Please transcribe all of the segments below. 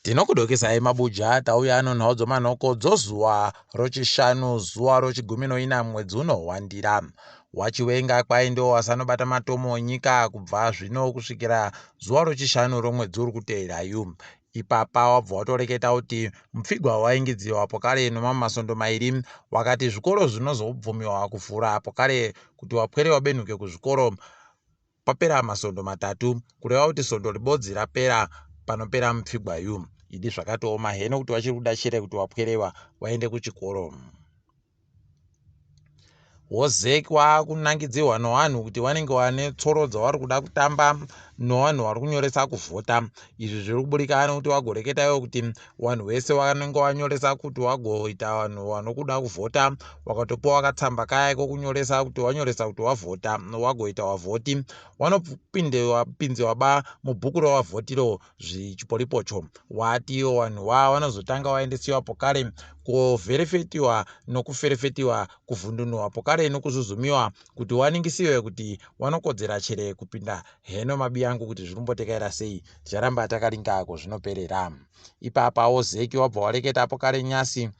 Tinokudokesai mabuja tauya nonhau dzomanhoko dzozuva rochishanu zuva rochigumi noina mwedzi uno waNdira. WaChiwenga kwai ndiwo wasanobata matomu enyika kubva zvino kusvikira zuva rochishanu romwedzi uri kuteerayu. Ipapa wabva watoreketa kuti mupfigwa waingidziwa pokare nomamwe masondo mairi wakati zvikoro zvinozobvumiwa kuvhura pokare kuti wapwere wabenhuke kuzvikoro Papera masondo matatu kureva kuti sondo ribodzi rapera panopera mupfigwa yu. Idi zvakatooma heno kuti wachiri kuda chere kuti wapwerewa waende kuchikoro. Wozekwa kunangidzirwa nowanhu kuti wanenge wane tsoro dzawari kuda kutamba nowanhu wari kunyoresa kuvhota. Izvi zviri kuburika nokuti wagoreketa iwe kuti wanhu wese wanenge wanyoresa kuti wagoita vanhu wanokuda kuvhota wakatopiwa katsamba kaya kokunyoresa kuti wanyoresa kuti wavhota wagoita wavhoti wanopinziwa ba mubhuku rewavhotiro zvichipolipocho watiwo wanhu wa wanozotanga waendesiwa pokare koverefetiwa nokuferefetiwa kuvhundunurwa pokare nokuzuzumiwa kuti waningisiwe kuti wanokodzera chere kupinda heno mabiyangu kuti zviri kumbotekaira sei ticharamba takaringa kozvinoperera Ipapawo Zeki wabva wareketapo kare nyasi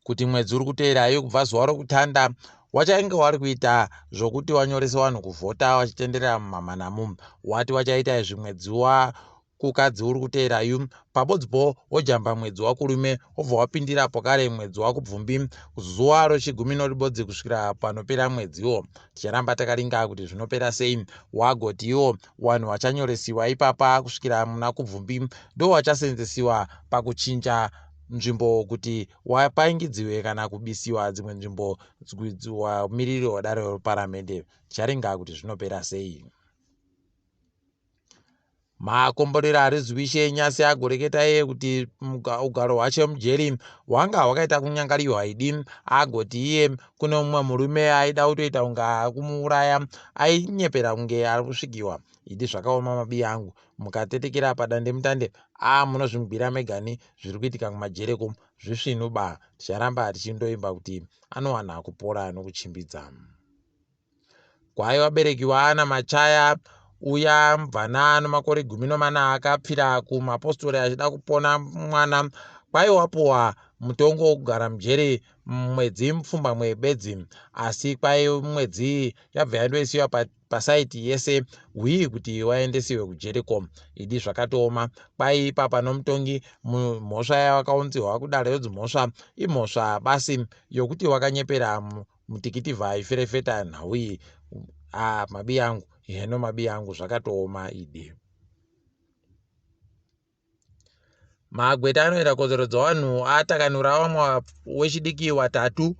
kuti mwedzi uri kuteerayo kubva zuva rokutanda wachainge wari kuita zvokuti wanyorese vanhu kuvhota vachitenderera mumamanamu wati wachaita izvi mwedzi wakukadzi uri kuteerayu pabodzipo wojamba mwedzi wakurume wobva wapindira pokare mwedzi wakubvumbi zuva rochigumi noribodzi kusvikira panopera mwedziwo ticharamba takaringa kuti zvinopera sei wagotiwo Wanhu wachanyoresiwa ipapa kusvikira muna Kubvumbi ndowachasenzesiwa pakuchinja nzvimbo kuti wapaingidziwe kana kubisiwa dzimwe nzvimbo wamiriri wadare reparamende. Ticharinga kuti zvinopera sei. Makomborero Arizwishe Nyasi agoreketa iye kuti ugaro hwache mujeri hwanga hwakaita kunyangariwa idi agoti iye Kune mumwe murume aida kutoita kunge akumuuraya ainyepera kunge ari kusvikiwa. Idi zvakaoma mabiya angu mukatetekera padandemutande a munozvimugwira megani zviri kuitika kumajereko zvisvinu ba ticharamba tichindoimba kuti anowana kupora nokuchimbidza. Kwai vabereki waana Machaya uya mubvana ano makore 14 akapfira kumapostori achida kupona mwana kwai wapuwa mutongo wokugara mujeri mwedzi mupfumbamwe bedzi asi kwai mwedzi iyi yabva yandoisiwa pasaiti yese hwii kuti waendesiwe kujeriko idi zvakatooma kwai ipapa nomutongi mhosva yawakaunzirwa kudare yodzimhosva imhosva basi yokuti wakanyepera mutikitivha aiferefeta nhau iyi ah, mabi angu heno mabi angu zvakatooma idi magweta anoita kodzero dzevanhu atakanura vamwe wechidiki watatu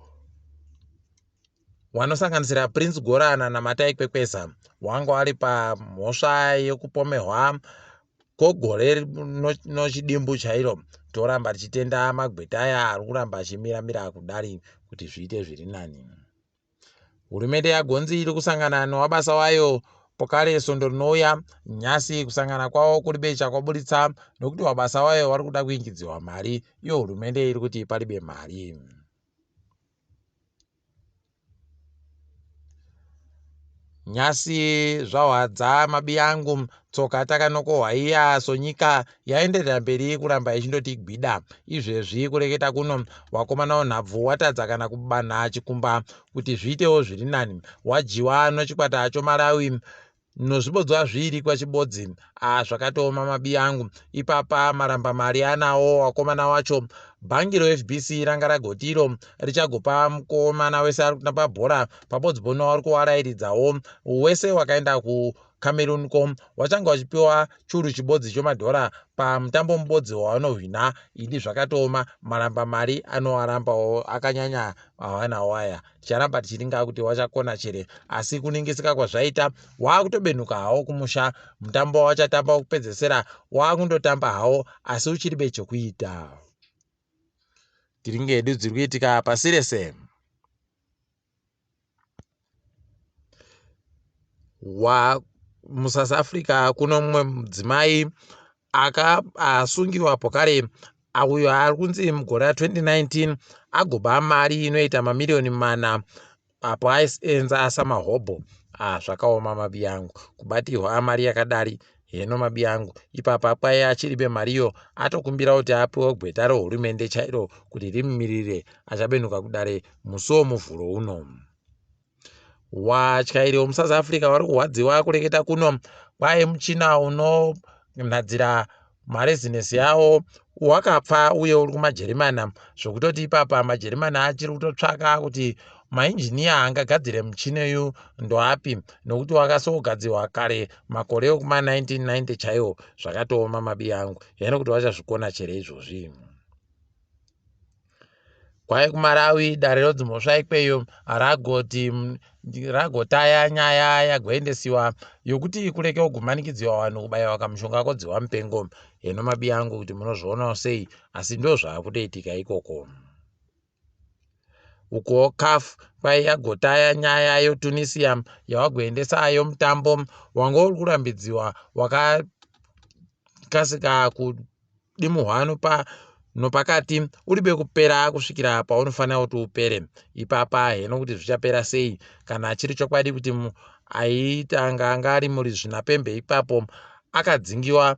wanosanganisira prince gorana namatai kwekweza wanga wari pamhosva yekupomehwa kogore nochidimbu chairo toramba tichitenda magweta aya ari kuramba achimiramira kudari kuti zviite zviri nani Hurumende yagonzi iri kusangana newabasa wayo pokare svondo rinouya nhasi kusangana kwavo kuri becha kwaburitsa nokuti wabasa wayo wari kuda kuingidzirwa mari iyo hurumende iri kuti paribe mari. Nhasi zvahwadza mabiyangu tsoka takanokohwa iya sonyika yaenderera mberi kuramba ichindoti gwida izvezvi kureketa kuno wakomana wenhabvu watadza kana kubanha chikumba kuti zviitewo zviri nani wadyiwa nochikwata chomalawi nozvibodzwa zviiri kwachibodzi ah zvakatooma mabiyangu ipapa maramba mari anawo wakomana wacho bhangi refbc ranga ragoti iro richagopa mukomana wese ari kutamba bhora pabodzi bono wari kuwarairidzawo wese wakaenda kucameroon ko wachange wachipiwa churu chibodzi chomadhora pamutambo mubodzi wawanohwina idi zvakatooma maramba mari anowarambawo akanyanya awanawo aya ticharamba tichiringa kuti wachakona chere asi kuningisika kwazvaita waakutobenuka hawo kumusha mutambo wawachatamba wekupedzesera waakundotamba hawo asi uchiri bechokuita tiringe hedu dziri kuitika pasi rese wa musouth africa kuno mumwe mudzimai akasungiwa pokare uyo ari kunzi mugore ra2019 agoba mari inoita mamiriyoni mana apo aienza asamahobho ah, zvakaoma mabi yangu kubatirwa mari yakadari Heno mabiyangu ipapa kwai achiribe mariyo atokumbira kuti apiwe gweta rehurumende chairo kuti rimumirire achabenuka kudare musi womuvhuro uno. Watyairi wemuSouth Africa vari kurwadziwa kureketa kuno kwai muchina unonhadzira marezinesi yawo wakapfa uye uri kumajerimana zvekutoti ipapa majerimani achiri kutotsvaka kuti mainjiniya angagadzire muchina uyu ndoapi nokuti wakasogadzirwa kare makore ekuma 1990 chaiwo. Zvakatooma mabiyangu heno kuti vachazvikona chere izvozvi. Kwai kuMalawi dare redzimhosva ikweyo ragoti ragotaya nyaya yagoendesiwa yokuti kureke kugumanikidziwa vanhu kubayiwa kamushonga kodziwa mupengo. Heno mabiyangu kuti munozvionawo sei asi ndozvaakutoitika ikoko. Ukuwo CAF kwai yagotaya nyaya yeTunisia yawagoendesayo mutambo wanga uri kurambidziwa wakakasika kudimuhwa nopakati uribe kupera kusvikira paunofanira kuti upere. Ipapa heno kuti zvichapera sei kana chiri chokwadi kuti aiita anga ari murizvinapembe ipapo akadzingiwa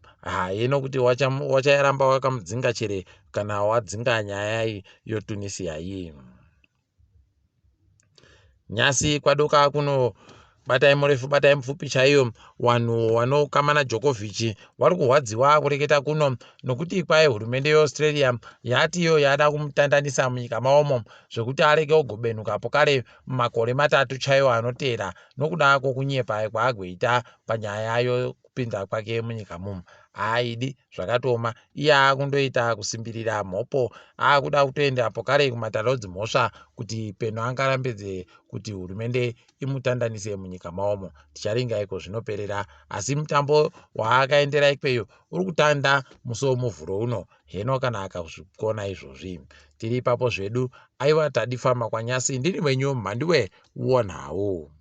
heno kuti wacharamba wakamudzinga chere kana wadzinga nyaya yeTunisia iyi. Nyasi kwadoka kuno batai murefu batai mupfupi chaiyo vanhu vanokamana Djokovic vari kurwadziwa kureketa kuno nokuti kwai hurumende yeAustralia yati iyo yada kumutandanisa munyika maomo zvekuti areke kugobenuka pokare makore 3 chaiwo anoteera nokuda kwokunyepa kwaagoita panyaya yokupinda kwake munyika mumu. Haaidi zvakatooma iye aakundoita kusimbirira mhopo aakuda kutoenda pokare kumatare edzimhosva kuti peno angarambidze kuti hurumende imutandanise munyika maomo. Ticharinga iko zvinoperera asi mutambo waakaendera ikweyo uri kutanda musi womuvhuro uno heno kana akazvikona izvozvi. Tiri ipapo zvedu aiwa tadifama kwanyasi ndini wenyu Mhandiwe Wonhau.